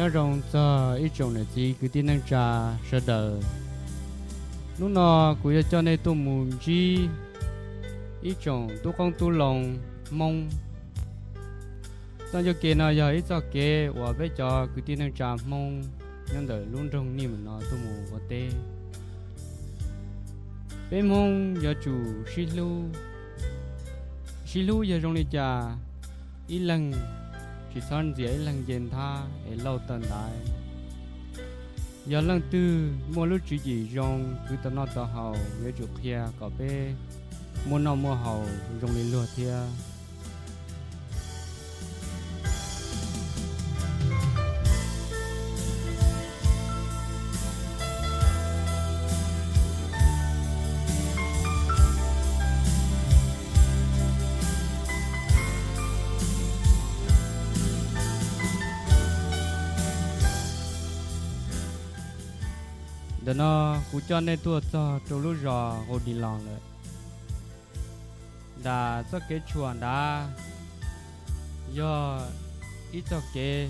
Nyob zoo txog ib tsoom niam txiv kwv tij neej tsa sawv daws. Hnub no kuv yuav coj nej tuaj mus ntsib ib tsoom tub qoob tub loo Hmoob. Txoj ncauj ke no yog ib txoj kev uas peb cov kwv tij neej tsa Hmoob nyob ntawm lub nroog Nij Mem no tuaj mus ua teb. Peb Hmoob yuav tsum sib hlub. Sib hlub yog zoo li cas? Ib leeg tsis txhob ntxias ib leeg nce nthab es lauj tawg ntaiv. Yog leej twg muaj lub tswv yim zoo kwv tau noj tau haus, yuav tsum qhia kom peb muaj noj muaj haus zoo li luag thiab. Ntawm no kuv coj nej tuaj txog rau lub zos Qus Dis Los lawm. Nram txoj kev tshuam nrad yog ib txoj kev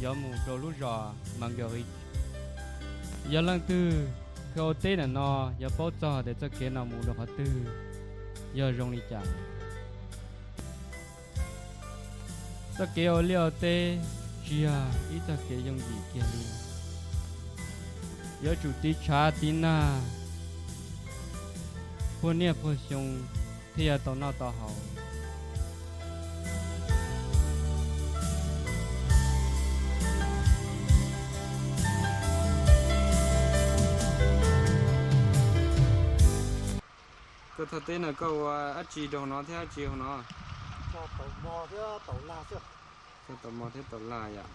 yuav mus rau lub zos Mas Nkas Qis. Yog leej twg kheev ua teb ntawm no yuav paub txog tias txoj kev no mus rau qhov twg, yog zoo li cas. Txoj kev ua liaj ua teb tsis yog ib txoj kev yooj yim kiag li. Yuav tsum tiv tshav tiv nag, puag niaj puag xyoo thiaj yuav tau noj tau haus. Koj thaj teb no koj ua dab tsi rau hauv no thiab dab tsi hauv no? Cog taum mog thiab taum lag xwb. Cog taum mog thiab taum lag yom.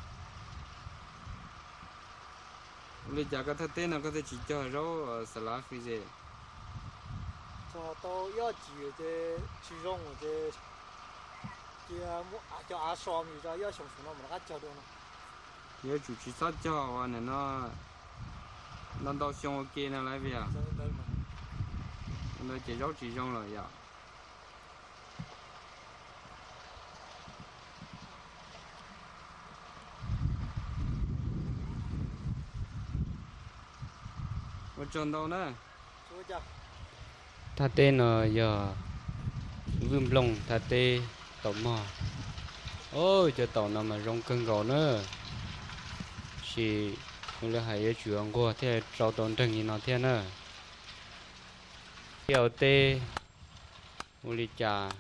Ua li cas koj thaj teb no koj thiaj tsis cog zaub xas lav fwj ze? Cog tau ib ob cim ces tsis zoo ces cia muab cov av so mus rau ib ob xyoo saum no mam rov qab cog dua no. Yuav tsum tsis txhob cog uas nim no ntau ntau xyoo ua ke no lawm yom. Ntau ces zaub tsis zoo lawm yom. Ua tsaug ntau na. Thaj teb no yog Vwj Nplooj thaj teb taum mog. Cov taum no mas zoo kawg nkaus na. Tab sis ua li hais yuav tsum nquag thiaj rau tau nreeg li no thiab na. Thiaj ua teb ua li cas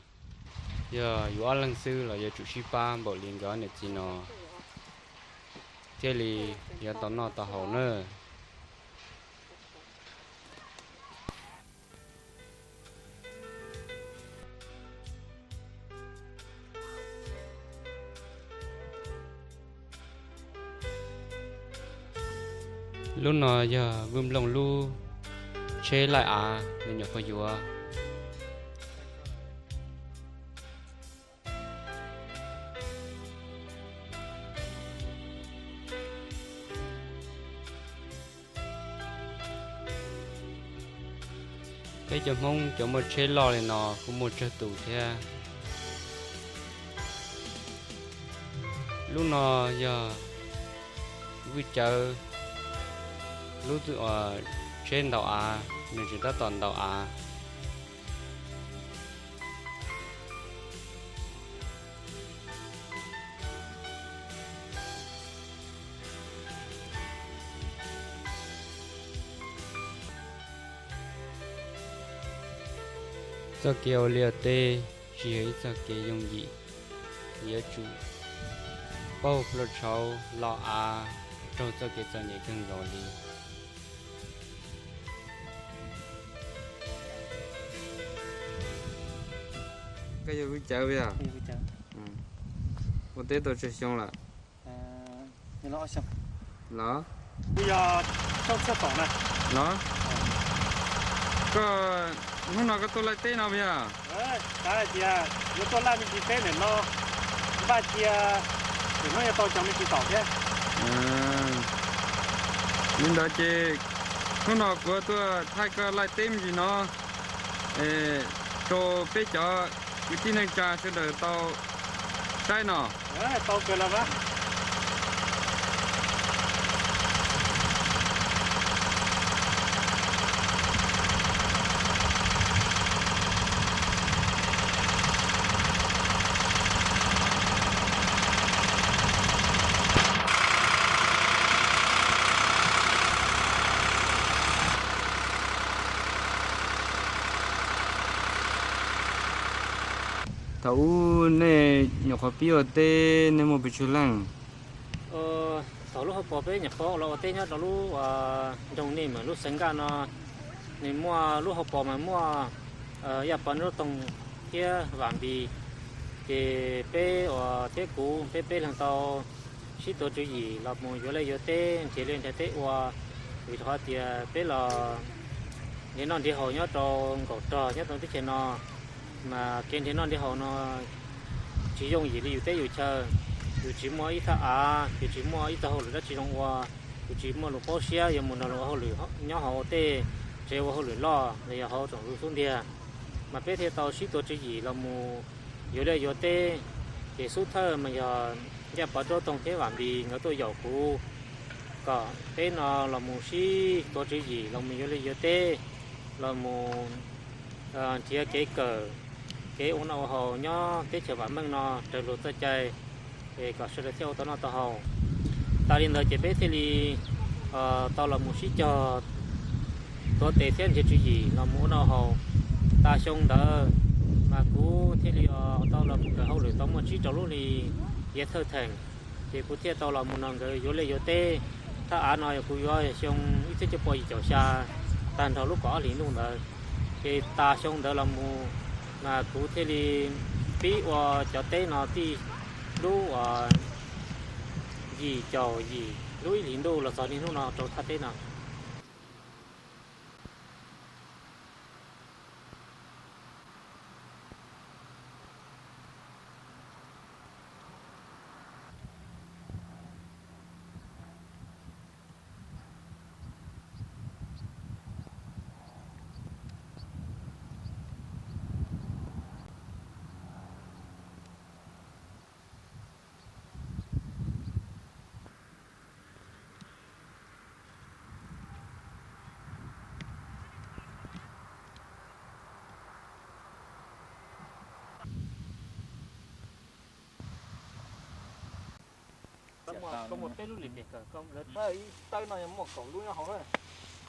yog yus ob leeg xwb los yuav tsum sib pab npaum li nkawd ob niam txiv no thiaj li yuav tau noj tau haus na. Lub no yog Vwj Nplooj lub tsheb laij av me nyuam qhuav yuav. Peb cov Hmoob cov muaj tsheb loj li no kuj muaj tsawg tus thiab. Lub no yog Vwj Cawv lub tsheb ntaus av, nws tseem tab tom ntaus av. Txoj kev ua liaj teb tsis yog ib txoj kev yooj yim, yuav tsum paub plua tshauv lo av, raug txoj kev txom nyem kawg nkaus li. Koj yog Vwj Cawv yog? Ua teb tau tsawg xyoo lawm? Los? Kuv yog Tsooj Txhiaj Toom na. Los? Koj, hnub no koj tuaj laij teb no puas yog? Xav hais tias yuav tuaj laij me ntsis teb ntawm no, npaj cia lwm hnub yuav tau cov me ntsis taum thiab. Li ntawd ces hnub no kuv tuaj thaij koj laij teb me ntsis no rau peb cov kwv tij neej tsa sawv daws tau saib no. Tau kawg los mas. Thaum ub nej nyuam qhuav pib ua teb nej muaj pes tsawg leej? Thaum lub hauv paus peb nyuam qhuav los ua teb nyob rau lub nroog Nij Meem lub xeev Nkaj no, nws muaj lub hauv paus mas muaj Yaj Pov, Nraub Toog thiab Vam Npis. Ces peb uas thiab kuv peb peb leeg tau sib tuav tswv yim los mus yuav liaj yuav teb, nrhiav liaj nrhiav teb ua, vim rau qhov tias peb los nrhiav noj nrhiav haus nyob rau nkaum rog nyob rau teb chaws no, mas kev nrhiav noj nrhiav haus no tsis yooj yim li yus teb yus chaw. Yus tsis muaj ib thaj av, yus tsis muaj ib txoj hauj lwm dab tsi zoo ua, yus tsis muaj lus paub siab yuav mus nrog luag ua hauj lwm nyob hauv tej tsev ua hauj lwm loj los yog hauv tsoom lus xub ntiag, mas peb thiaj tau sib tuav tswv yim los mus yuav liaj yuav teb. Ces xub thawj mas yog Yaj Pov, Nraub Toog thiab Vam Npis nkawd tuaj yaum kuv kom peb no los mus sib tuav tswv yim los mus yuav liaj yuav teb, los mus nrhiav kev kawm, kev ua noj ua haus nyob teb chaws vam meej no raws luag txoj cai, es kom sawv daws thiaj ua tau noj tau haus. Tas li ntawd ces peb thiaj li tau los mus sib cog tuav tes thiab nrhiav tswv yim los mus ua noj haus. Tas xyoo ntawd mas kuv thiaj li tau los mus kawm hauj lwm tau muaj tsib rau lub hli yav thawj theem, ces kuv thiaj tau los mus nrog nkawd yuav liaj yuav teb. Thaj av no yog kuv yuav xyoo ib txhiab cuaj pua yim caum xya, tag nrho lub kaum ob hlis ntuj ntawd. Ces tas xyoo ntawd los mus mas kuv thiaj li pib ua cov teb no txij lub uas yim caum yim lub ib hlis ntuj los txog niaj hnub no rau thaj teb no.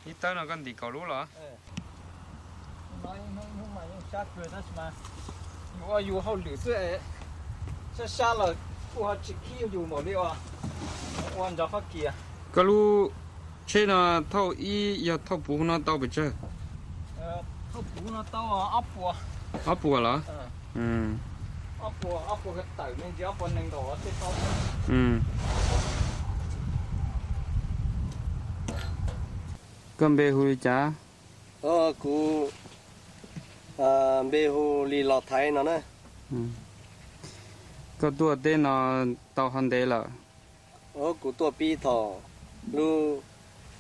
Ib tawb no koj ntim kaum lub los? Yus ua yus hauj lwm xwb, sab sab los kuj ho tsis khib yus npaum li uas ua nrog Fab Kis. Koj lub tsheb no thauj ib yog thauj puv no tau pes tsawg? Thauj puv no tau ob puas. Ob puas los? Ob puas, ob puas tawm me ntsis ob puas nees nkaum thiaj tau. Koj npe hu li cas? Kuv npe hu Lis Los Thaiv no na. Koj tuaj teb no tau ho ntev lawm? Kuv tuaj pib thaum lub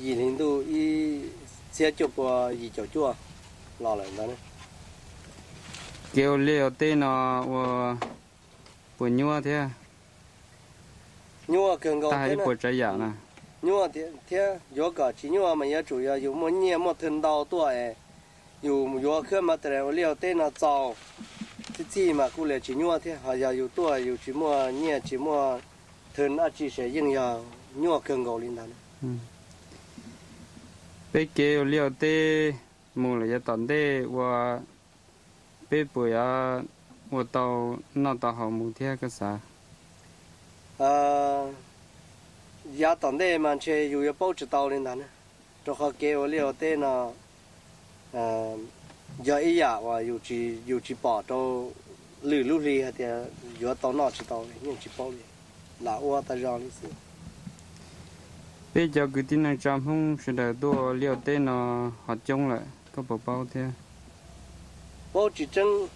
yim hli ntuj ib txhiab cuaj pua yim caum cuaj los lawm ntawd. Kev ua liaj ua teb no ua puas nyuaj thiab? Nyuaj kawg nkaus thiab. Nyuaj thiab, yuav kom tsis nyuaj mas yuav tsum yog yus muaj nyiaj muaj thwj ntau tuaj es yus yuav khab mas tas ua liaj ua teb no txaus, txij txij mas kuj li tsis nyuaj thiab. Ho yog yus tuaj yus tsis muaj nyiaj tsis muaj thwj dab tsi ces yeej yog nyuaj kawg nkaus li ntawd. Peb kev ua liaj ua teb mus lawm yav tom ntej ua, peb puas yuav ua tau noj tau haus mus thiab koj xav? Yav tom ntej mas ntshe yus yuav paub tsis tau li ntawd na, rau qhov kev ua liaj ua teb no yog ib yam uas yus tsis pom rau lwm lub hli hais tias yuav tau noj tsis tau, yeej tsis paub li, lam ua tas zog li xwb. Peb cov kwv tij neej tsa Hmoob sawv daws tuaj ua liaj ua teb no ho coob lawm, koj puas paub thiab? Paub tsis tseeb.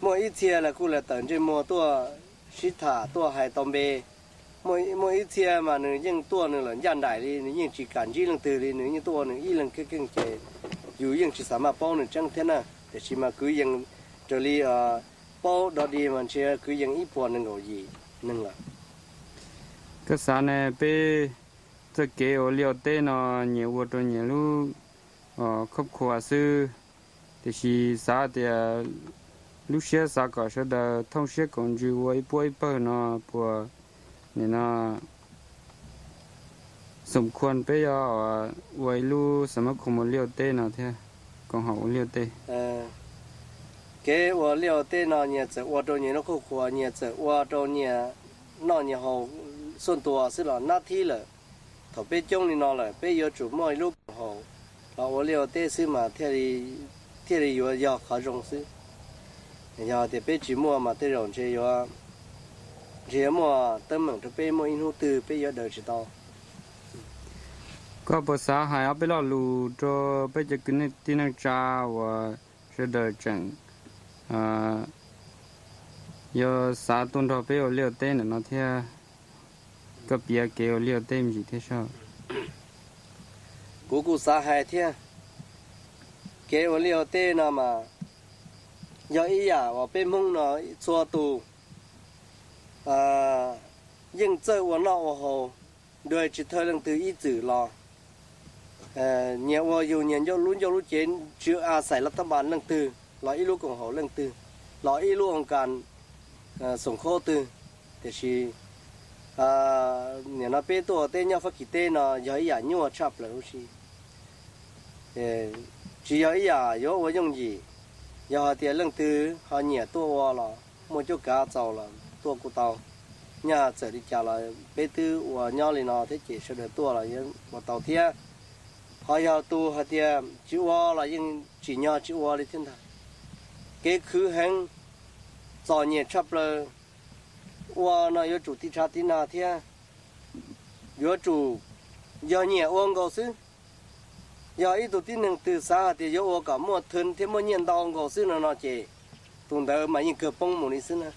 Muaj ib txhia los kuj lam tawm ntsej muag tuaj sib tham tuaj hais tau npe. Muaj ib txhia mas nws yeej tuaj nws lawm ncaj nraim li, nws yeej tsis kam ntsib leej twg li, nws yeej tuaj ua nws ib leeg keej keej ces yus yeej tsis xav maj paub nws tseeb thiab na. Tiam sis mas kwv yees raws li paub dog dig mas ntshe kwv yees ib puas nees nkaum yim neeg lawm. Koj xav ne, peb txoj kev ua liaj ua teb no nyias ua rau nyias lub khoob khuas xwb, tiam sis xav tias lub siab xav kom sawv daws thooj siab koom ntsws ua ib puab ib pawg no puas nim no xom khuas peb yuav ua ib lub xam mab khoom ua liaj ua teb no thiab, koom haum ua liaj ua teb. Kev ua liaj ua teb no nyias txawm ua rau nyias lub qhuj qhuas, nyias txawm ua rau nyias noj nyias haus xuaj tuas xwb los nab thib lawm. Thaum peb coob li no lawm peb yuav tsum muaj ib lub koom haum los ua liaj ua teb xwb mas thiaj li yuav yog qhov zoo xwb. Yog tias peb tsis muaj mas tej zaum ntshe yuav, ntshe yuav muaj teeb meem rau peb muaj ib hnub twg peb yuav daws tsis tau. Koj puas xav hais ob peb lo lus rau peb cov kwv tij neej tsa uas sawv daws tseem yuav xav tuaj nrog peb ua liaj ua teb ntawm no thiab? Koj piav kev ua liaj ua teb me ntsis thiab soj. Kuv kuj xav hais thiab, kev ua liaj ua teb no mas yog ib yam uas peb Hmoob no txhua tus yeej txawj ua noj ua haus, dua tsis thawj leej twg ib txwm los nyias ua yus nyias ncauj lub ncauj lub cev, tsis a xais los thab npas leej twg los ib lub koom haum leej twg los ib lub oo kas xoom khaub twg. Tiam sis nim no peb tuaj ua teb nyob Fab Kis teb no yog ib yam nyuaj tshaj plaws huv si. Tsis yog ib yam yuav ua yooj yim. Yog hais tias leej twg ho nyiam tuaj ua los muaj cuab kav txaus los tuaj kuj tau. Nyaj txawm li cas los peb twb ua nyob li no thiab ces sawv daws tuaj los yeej ua tau thiab. Ho yog tus hais tias tsis ua los yeej tsim nyog tsis ua li thiab ntag. Kev khwv heev, txom nyem tshaj plaws, ua no yuav tsum tiv tshav tiv nag thiab, yuav tsum yog nyiam ua nkaus xwb. Yog ib tug tib neeg twg xav hais tias yuav ua kom muaj thwv thiab muaj nyiaj ntau nkaus xwb no no ces tus ntawd mas yeej kawg poob mus li xwb na.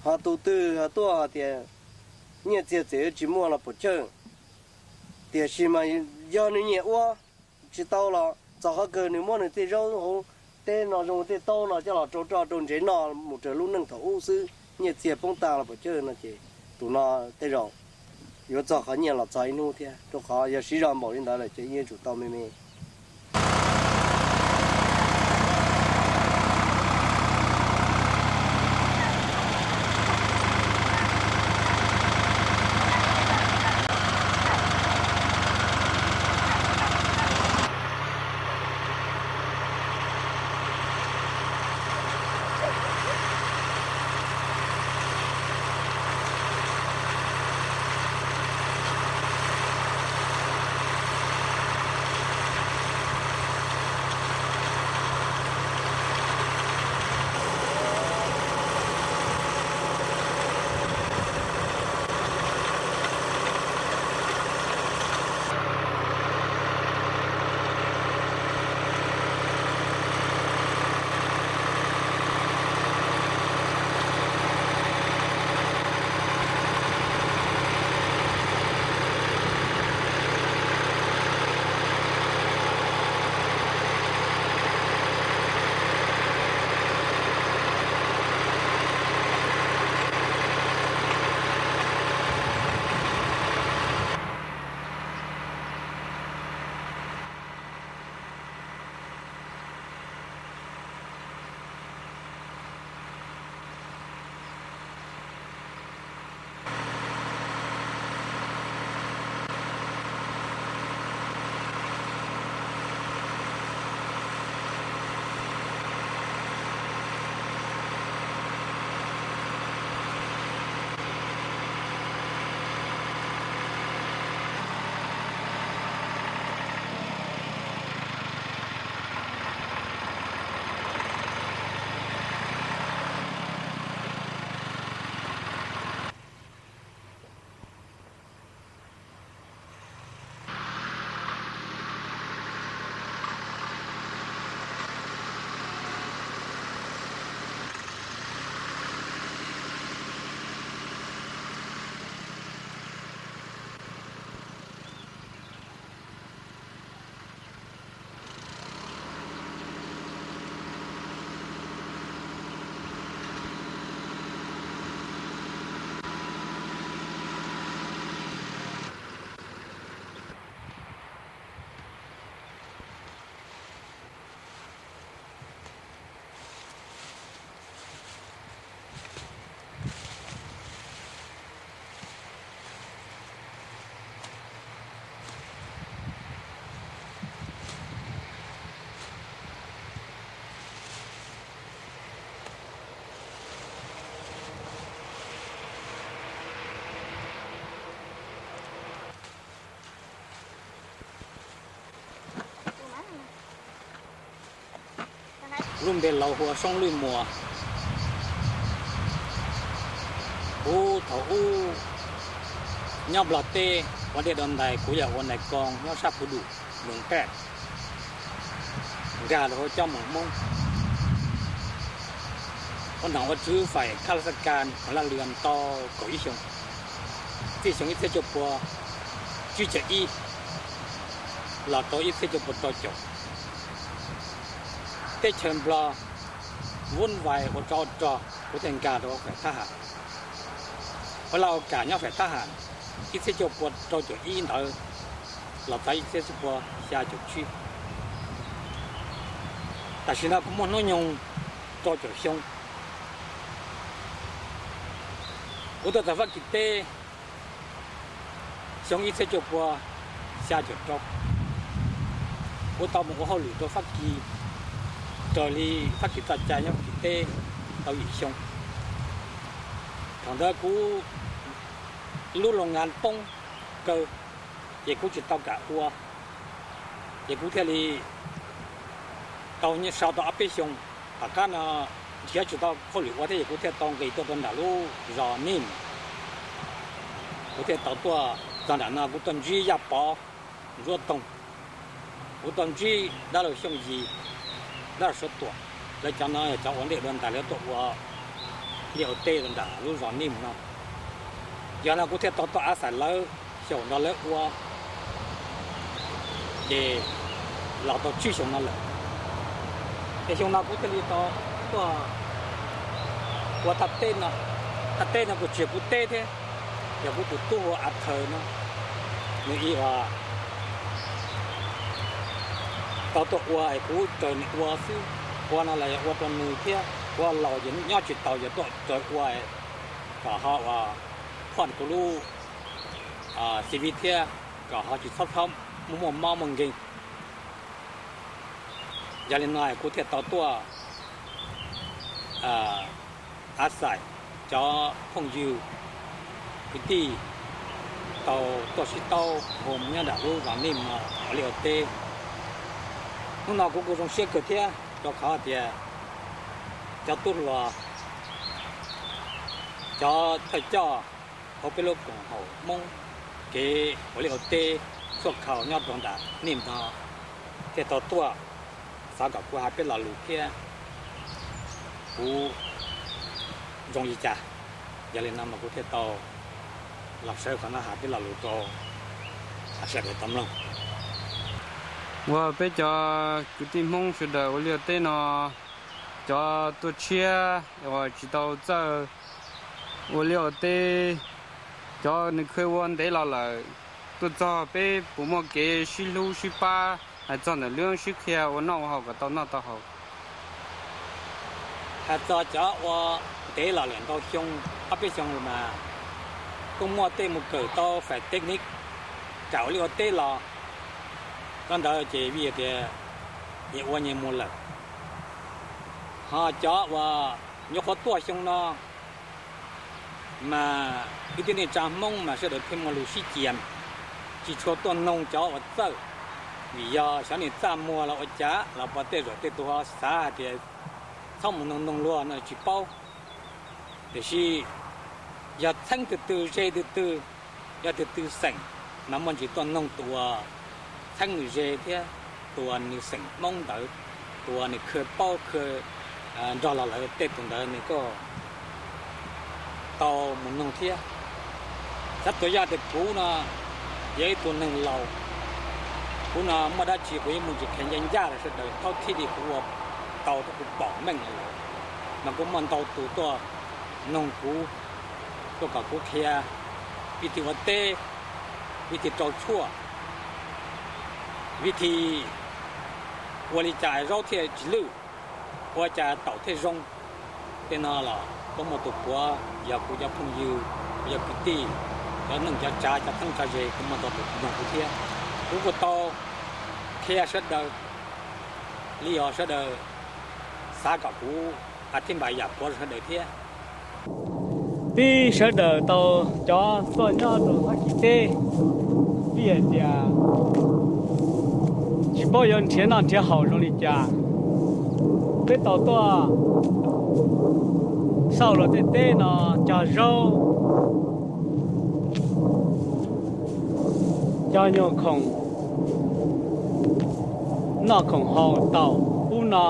Ho tus twg ho tuaj hais tias nyiaj txiag txawm yuav tsis muaj los puas chawj, tiam sis mas yog nws nyiam ua tsis tau los txog qhov kawg nws muab nws tej zaub hauv teb no zoo tej taub no coj los rau roj rau ntsev noj mus raws lub neej thaum ub xwb, nyiaj txiag poob tag los puas chawj no ces tus no tej zaum yuav txog qhov nyiaj los txog ib hnub thiab, rau qhov yog siv zog npaum li ntawd lawm ces yeej yuav tsum tau me me. Lub npe laus hu ua Soob Lwj Muas. Kuv thaum ub nyob Nplog teb ua dej dua ntais, kuv yog ua nais koo nyob sab Phu Dum, Moos Paj, nkag rau hauv cov Moos Hmoob, ua nom ua tswv faim khab laj xab kas khoom laj lwm tau kaum ib xyoo. Txij xyoo ib txhiab cuaj pua tsib caug ib los rau ib txhiab cuaj pua rau caum, teb chaws Nplog vuj vais ua tsov ua rog, kuv thiaj nkag rau faim thab ham. Ua laj ua kam nyob faim thab ham ib txhiab cuaj pua rau caum ib ntawd los txog ib txhiab cuaj pua xya caum tsib. Tam sim no kuv muaj hnub nyoog rau caum xyoo. Kuv tuaj txog Fab Kis teb xyoo ib txhiab cuaj pua xya caum rau. Kuv tau mus ua hauj lwm rau Fab Kis, raws li Fab Kis txoj cai nyob Fab Kis teb tau yim xyoo. Thaum ntawd kuv lub loo nkas poob kaw, ces kuv tsis tau kam ua, ces kuv thiaj li tau sau tau ob peb xyoos. Tom qab no nrhiav tsis tau hauj lwm ua thiab, ces kuv thiaj tau nqis tuaj rau nram lub zos Nij. Kuv thiaj tau tuaj txog nram no, kuv tuaj ntsib Yaj Pov, Ntsuab Toog, kuv tuaj ntsib dab laug Xyooj Yis, dab laug Suav Tuam. Lawv cov no yog cov ua dej dua ntais, lawv tuaj ua liaj ua teb rau nram lub zos Nij no. Yog no kuv thiaj tau tuaj av xais lawv, xyaum nrog lawv ua, ces los tau tsib xyoo no lawm. Ces xyoo no kuv thiaj li tau tuaj ua thaj teb no. Thaj teb no kuj tsis yog kuv teb thiab, yog kuv tus tub hu ua A Thaws no, nws ib uas tau tuaj ua es kuv raws nws ua xwb. Ua no los yog ua rau nws thiab, kuv laus ces nyob tsis taus, yog tuaj raws ua kom ho ua phoj kuv lub C V thiab, kom ho tsis txhob txhob muaj muaj mob muaj nkeeg. Yog li no kuv thiaj tau tuaj av xais cov phooj ywg kwv tij tau tuaj sib taub hu nyob nram lub zos Nij no ua liaj ua teb. Hnub no kuv kuj zoo siab kawg thiab, rau qhov tias cov tub hluas, cov thawj coj hauv peb lub koom haum Hmoob kev ua liaj ua teb txhua khaus nyob rau nram Nij no thiaj tau tuaj, xav kom kuv hais peb lo lus thiab kuv zoo li cas. Yog li no mas kuv thiaj tau los sawv qhov no hais peb lo lus rau sawv daws tau mloog. Ua peb cov kwv tij Hmoob sawv daws ua liaj ua teb no, cov tuaj tshiab uas tsis tau txawj ua liaj ua teb, cov nws khw ua ntev los lawm, tuaj txog peb puas muaj kev sib hlub sib pab, hais txog ntawm lub sib qhia ua noj ua haus kom tau noj tau haus. Hais txog cov ua ntev los lawm ntau xyoo, ob peb xyoo lawm mas kuj muaj tej mus kawm tau faim technique kam ua liaj ua teb los, cov ntawd ces vim tias nyias ua nyias mus lawm. Ho cov uas nyuam qhuav tuaj xyoo no mas kwv tij neej tsa Hmoob mas sawv daws pheej muaj lus sib ciam, tsis tshua tuaj noog cov uas txawj, vim yog xyov nws txaj muag los ua cas los puas tej zaum tej tus ho xav hais tias txhob mus noog noog luag no tsis paub. Tiam sis yog txheeb twg twg ze twg twg, yog twg twg xeem mas muaj ntsis tuaj noog tus uas txheeb nws ze thiab tus uas nws xeem Hmoob ntawd, tus uas nws khw paub khw nrog los lawm tej tus ntawd nws kuj tau mus noog thiab. Xav tus yog tias kuv no yog ib tug neeg laus, kuv no muaj dab tsi kuv yeej muaj ntsis qhia ncaj ncaj rau sawv daws thaum thib li kuv ua tau thiab kuv pom meej los lawm, mas kuj muaj ntau tus tuaj noog kuv, tuaj kom kuv qhia vij thij ua teb, vij thij rau tshuaj, vij thij ua li cas zaub thiaj tsis lwj, ua cas taum thiaj zoo. Tej no los kuj muaj tus puav yog kuv cov phooj ywg, kuv cov kwv tij, cov neej cov tsav, cov txheeb tsav ze kuj muaj ntau tus noog kuv thiab. Kuv kuj tau qhia sawv daws li os, sawv daws xav kom kuv a thib npam yam puav rau sawv daws thiab. Peb sawv daws tau cov tuaj nyob rau Fab Kis teb, peb hais tias tsis paub yuav nrhiav noj nrhiav haus zoo li cas. Peb tau tuaj xauj luag tej teb no, cog zaub, cog nyuag khoom noj khoom haus tau ub no,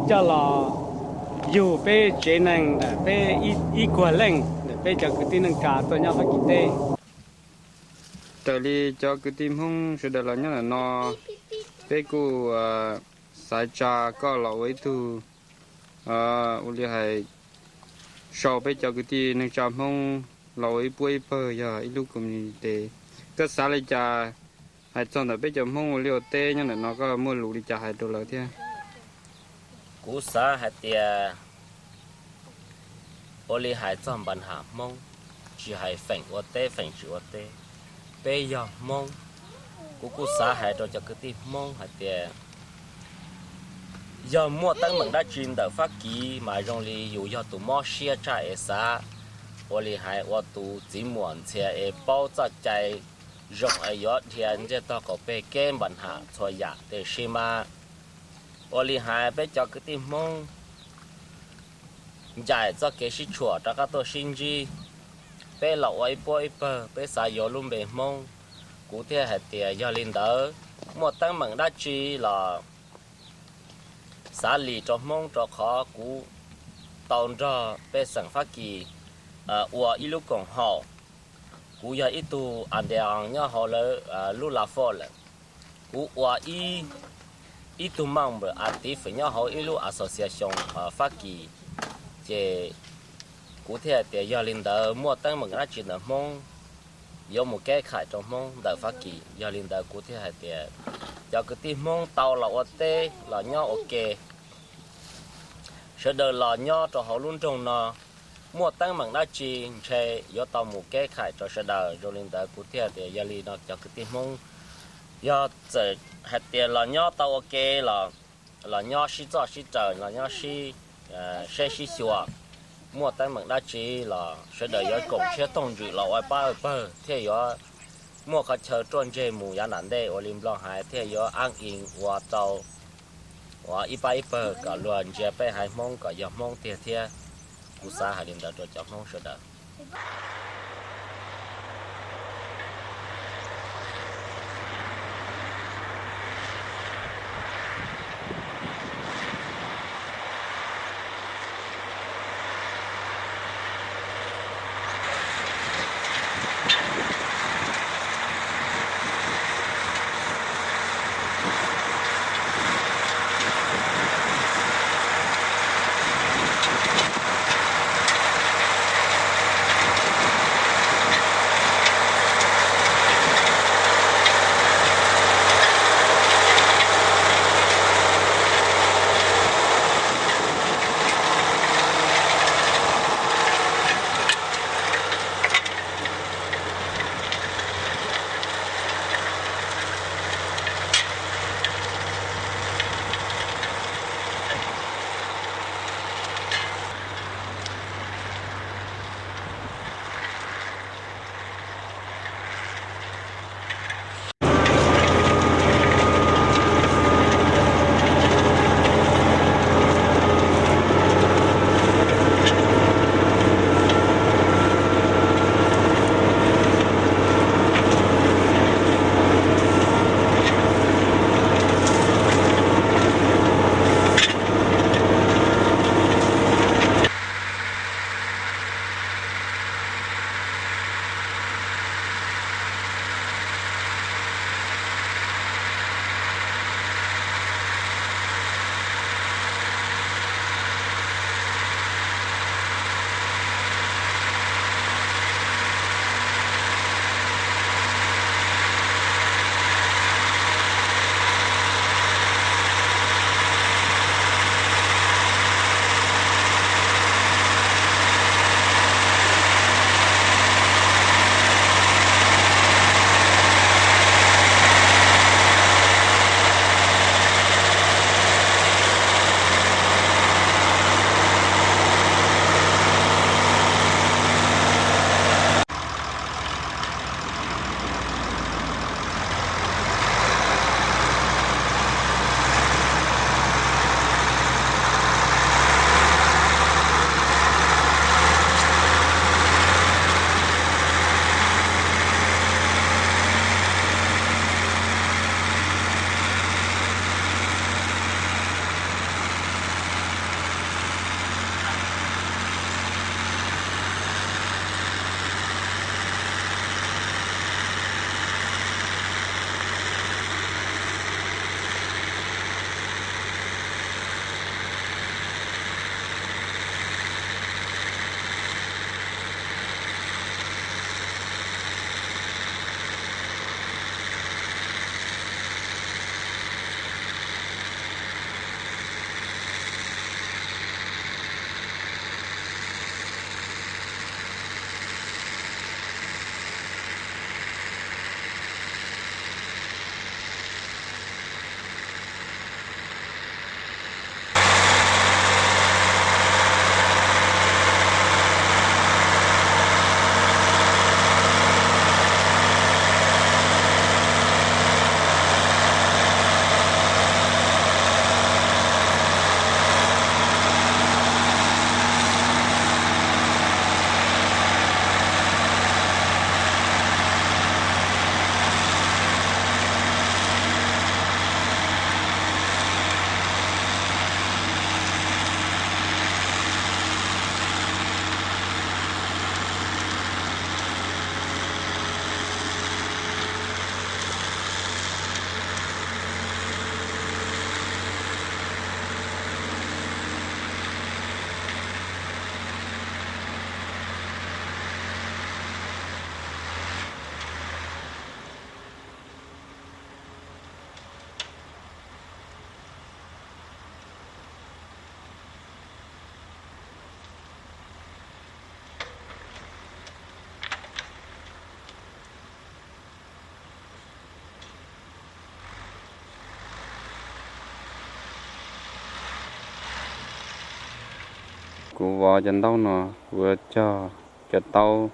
coj los yug peb tsev neeg ntawm peb ib kuag leej ntawm peb cov kwv tij neej tsa tuaj nyob Fab Kis teb. Raws li cov kwv tij Hmoob sawv daws los nyob ntawm no, peb kuj xav tsa koj los ua ib tug, ua li hais, sau peb cov kwv tij neej tsa Hmoob los ua ib puab ib pawg yog ib lub community. Koj xav li cas hais txog ntawm peb cov Hmoob ua liaj ua teb nyob ntawm no, koj muaj lus li cas hais rau lawv thiab? Kuv xav hais tias ua li hais txog npa nham Hmoob, tsis hais feem ua teb feem tsis ua teb, peb yog Hmoob. Kuv kuj xav hais rau cov kwv tij Hmoob hais tias yog muaj teeb meem dab tsi ntawm Fab Kis mas zoo li yus yog tus mob siab tshaj es xav ua li hais ua tus txiv muam ntxhias es paub txoj cai zoo es yuav dhia ntsej tog qaum peg kev npa nham txhua yam. Tiam sis mas ua li hais peb cov kwv tij Hmoob ncaim txoj kev sib tshuam rov qab tuaj sib ntsib, peb los ua ib puab ib pawg, peb xav yuav lub npe Hmoob. Kuv thiaj hais tias yog li ntawd, muaj teeb meem dab tsi los xav lis rau Hmoob, rau qhov kuv tau nrog pej xeem Fab Kis ua ib lub koom haum. Kuv yog ib tug admin nyob hauv lawv lub la foj lawm. Kuv ua ib tug member active nyob hauv ib lub association Fab Kis, ces kuv thiaj hais tias yog li ntawd muaj teeb meem dab tsi ntawm Hmoob yuav mus kev khais rau Hmoob ntawm Fab Kis. Yog li ntawd kuv thiaj hais tias cov kwv tij Hmoob tau los ua teb los nyob ua ke, sawv daws los nyob rau hauv lub nroog no, muaj teeb meem dab tsi ntshe yuav tau mus kev khais rau sawv daws. Zoo li ntawd kuv thiaj tias yog li no cov kwv tij Hmoob, yog txawm hais tias los nyob tau ua ke los, los nyob sib txoj sib raws, los nyob sib saib sib xyuas, muaj teeb meem dab tsi los sawv daws yuav koom tshiab tooj ntsws los ua pab pawg thiaj yuav muaj qhov chaw ruaj ntseg mus yav nram ntej. Ua li Nplog hais thiaj yuav aab in ua tau, ua ib pab ib pawg kom luag ntsia peb haiv Hmoob kom yog Hmoob tiag thiab. Kuv xav hais li ntawd rau cov Hmoob sawv daws. Kuv vov cov ntaub no, kuv yuav cog cov taub.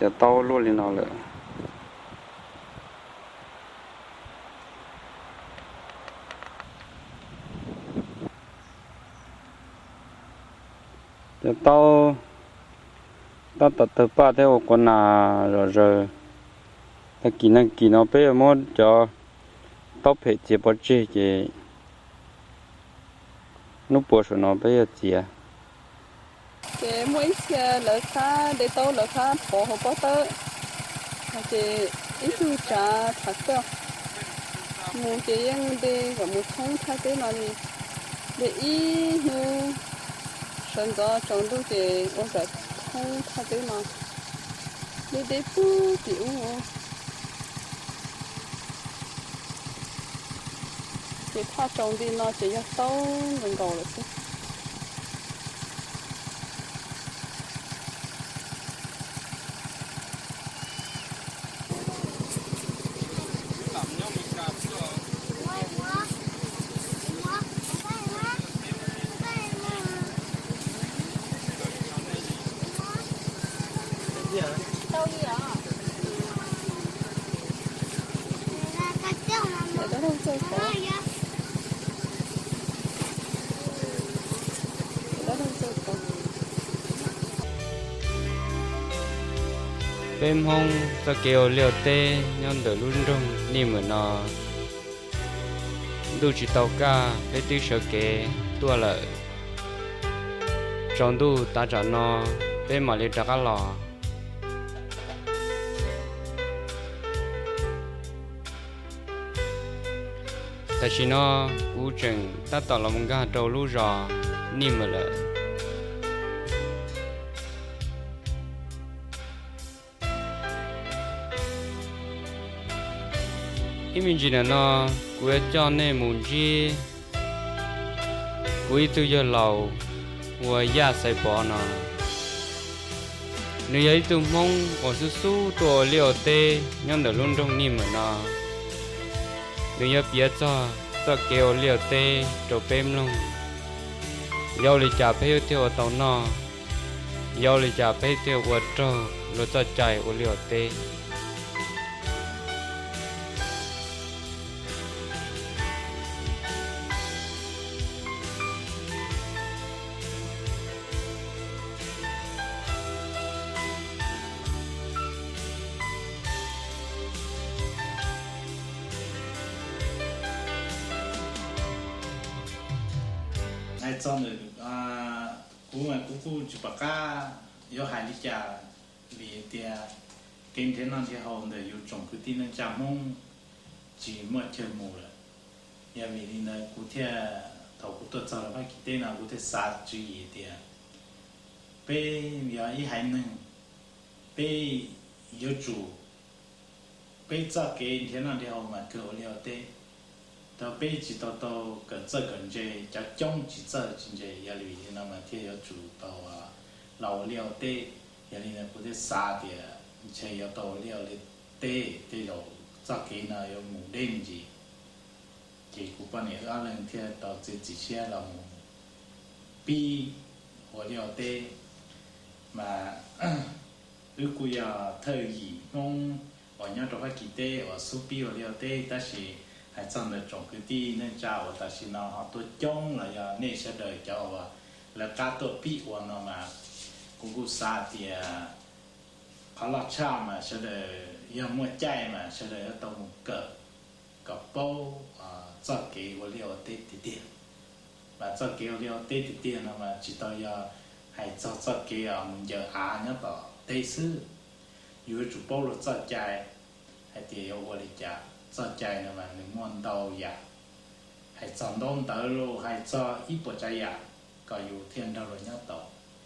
Cov taub luaj li no lawm. Cov taub tab tom tawg paj thiab ua quav nas zom zaws. Tag kis nag kis no peb yuav muab cov taub phem txiav pov tseg ces hnub puas saum no peb yuav txiav. Ces muaj ib txhia lawv qab de taub lawv qab pov hauv pob tawb, ces ib tug tsav thav koj mus ces yeej de kom mus thoob thaj teb no li. De ib hnub sawv ntxov tsaus ntuj ces ua kom thoob thaj teb no. De deb pug tim ub. Ces thaj tsaus nti no ces yog taub nkaus nkaus lawm xwb. Peb Hmoob txoj kev ua liaj ua teb nyob ntawm lub nroog Nij Mawm no, ntuj tsis tau kaj peb twb sawv kev tuaj lawm. Tsaus ntuj tav tsam no peb mam li rov qab los. Tam sim no kuv tseem tab tom los mus nkag rau lub zos Nij Mawm lawm. Ib me ntsis ntawm no kuv yuav coj nej mus ntsib kuv ib tug yawg laus hu ua Yaj Xaiv Pov no. Nws yog ib tug Hmoob uas xub xub tuaj ua liaj ua teb nyob ntawm lub nroog Nij Mawm no. Nws yuav piav txog txoj kev ua liaj ua teb rau peb mloog. Yog ua li cas peb yuav thiaj ua tau noj? Yog ua li cas peb thiaj ua raug luag txoj cai ua liaj ua teb? Hais txog ntawm kuv, kuv kuj tsis pom qab yuav hais li cas, vim tias kev nrhiav noj nrhiav haus ntawm yus tsoom kwv tij neej tsa Hmoob tsis muaj chaw mus lawm. Yog vim li ntawd kuv thiaj, thaum kuv tuaj txog rau Fab Kis teb no kuv thiaj xav tswv yim tias peb yog ib haiv neeg, peb yuav tsum, peb txoj kev nrhiav noj nrhiav haus mas kawg ua liaj ua teb, rau peb tsis tau tau kawm txawj kawm ntse, cov coob tsis txawj tsis ntse. Yog li vim li no mas thiaj yuav tsum tau los ua liaj ua teb. Yog li ntawd kuv thiaj xav tias ntshe yuav tau ua liaj ua teb, tej zaum txoj kev no yuav mus deb me ntsis. Ces kuv poj niam wb ob leeg thiaj tau txiav txim siab los mus pib ua liaj ua teb. Mas wb kuj yog thawj yim Hmoob uas nyob rau Fab Kis teb uas xub pib ua liaj ua teb, tab sis hais txog ntawm tsoom kwv tij neej tsa uas tam sim no ho tuaj coob los yog nej sawv daws cov uas lawv qab tuaj pib ua no mas kuv kuj xav tias qhov loj tshaj mas sawv daws yog muaj caij mas sawv daws yuav tau mus kawm kom paub txoj kev ua liaj ua teb tiag tiag. Mas txoj kev ua liaj ua teb tiag tiag no mas tsis tau yog hais txog txoj kev mus ncaws av nyob tom teb xwb. Yus yuav tsum paub luag txoj cai, hais tias yuav ua li cas. Txoj cai no mas nws muaj ntau yam, hais txog ntaub ntawv los hais txog ib puas tsav yam, kom yus thiaj nrog luag nyob tau.